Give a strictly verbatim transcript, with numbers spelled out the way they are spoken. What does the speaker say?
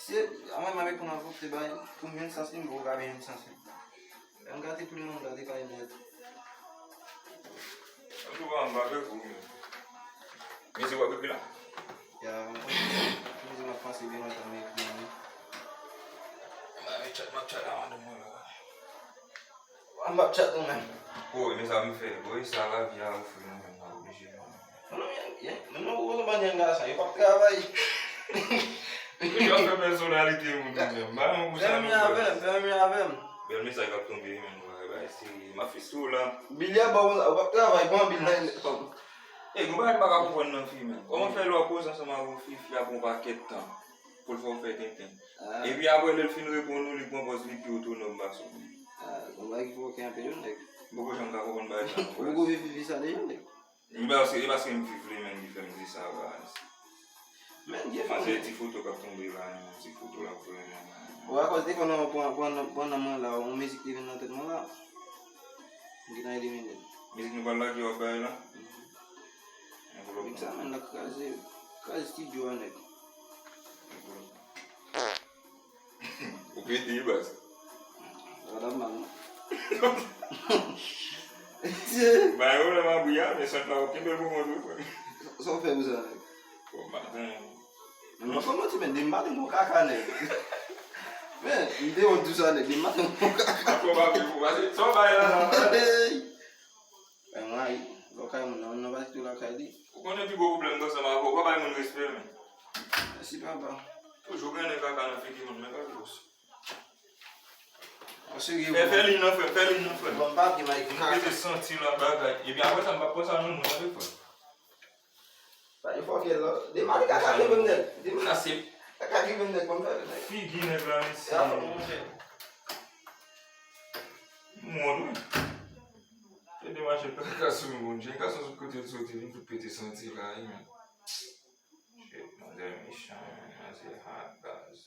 Se, a mwen, m avèk ou nan vòt te bay, pou m jwenn sans li, m poko ka jwenn sans li. Lè m gate pri mwen, m gate kay nèt. An tou ka, m pa vle pou mwen. Mizik w ap ekri la? Ya, m konn mizik m ap panse byen lontan m ekri an. M ap tchat, m ap tchat la, madanm mwen la. M ap tchat ou menm. O, men sa m fè. Bon, e sa lavi a ofri nou menm, n ap oblije jwenn. Non, non, men, men, men, non, ou konn bann nèg gason, yo p ap travay. Yo ap fè pèsonalite moun yo menm. Ba yon kou sa. Fèmen avè m, fèmen avè m. Bèl mesaj k ap tonbe, men, nou bagay serye. M ap fis tou la. Bil ya ba w, ou p ap travay, pran bil nan men fanm. E, gon bagay m pa ka konprann nan fi, men. Kòman fè lè w ap koze ansanm avè yon fi, fi a pran yon pakèt tan pou l fè w fè tenten? Ah. Epi apre, lè l fin reponn ou, li pran pòz li pi otonòm pase w. Ah, gon bagay ki pwovoke anpil, wi, nèg. M poko janm ka konprann bagay sa, non, frè. Ou poko viv vi sa deja, nèg. E paske, e paske m viv li menm ki fè m di sa, baz. Men, gen fanm. Manzè, ti foto k ap tonbe la, yon ti foto l ap voye mwen la. Ou akoz te konn pran, pran, pran nan mwen la, yon mizik te vin nan tèt mwen la. M gentan elimine l. Mizik nou pral lage w ap bay la? Envelop. Mizik sa, men, l ap kraze, kraze estidyo a, nèg. Envelop. Ou pete, baz. Sa pa t ap mal, non. Bay pwoblèm abri a, men sant la, ou kenbe l pou kont ou, frè. Sa w fè pou sa, nèg? Bon maten. Men mwen fè manti, men depi maten m pran kaka, nèg. Men, m te wont di w sa, nèg, depi maten m pran kaka. Fò m abri pou pase. Sa w bay la, la, la. Hey! Bay mwen, lè w kay moun nan, moun nan pa kite w lakay li. Ou konnen pi gwo pwoblèm m gen ansanm avè w, ou pa bay moun respè, men. Mèsi, papa. Toujou grennen kaka nan figi moun, men pa gwo. An serye, fè, fè liy nan, frè, fè liy nan, frè. Bon, m pa gen may pou kaka. Mete santi la bagay. Epi apre sa, m p ap pran sa nan men w, tande, frè. Bay fòkè la. Demare kaka ki menm nèg. Demare. Sa se kaka ki menm nèg, konn fè nèg. Figi nèg la, mesye. Ya, fò monchè. Mond, wi. Te demache kaka sou nou, Bondye. Gason sou kote l soti, vin fout pete santi la, wi, men. Shit, manzè mechan, manzè hard, baz.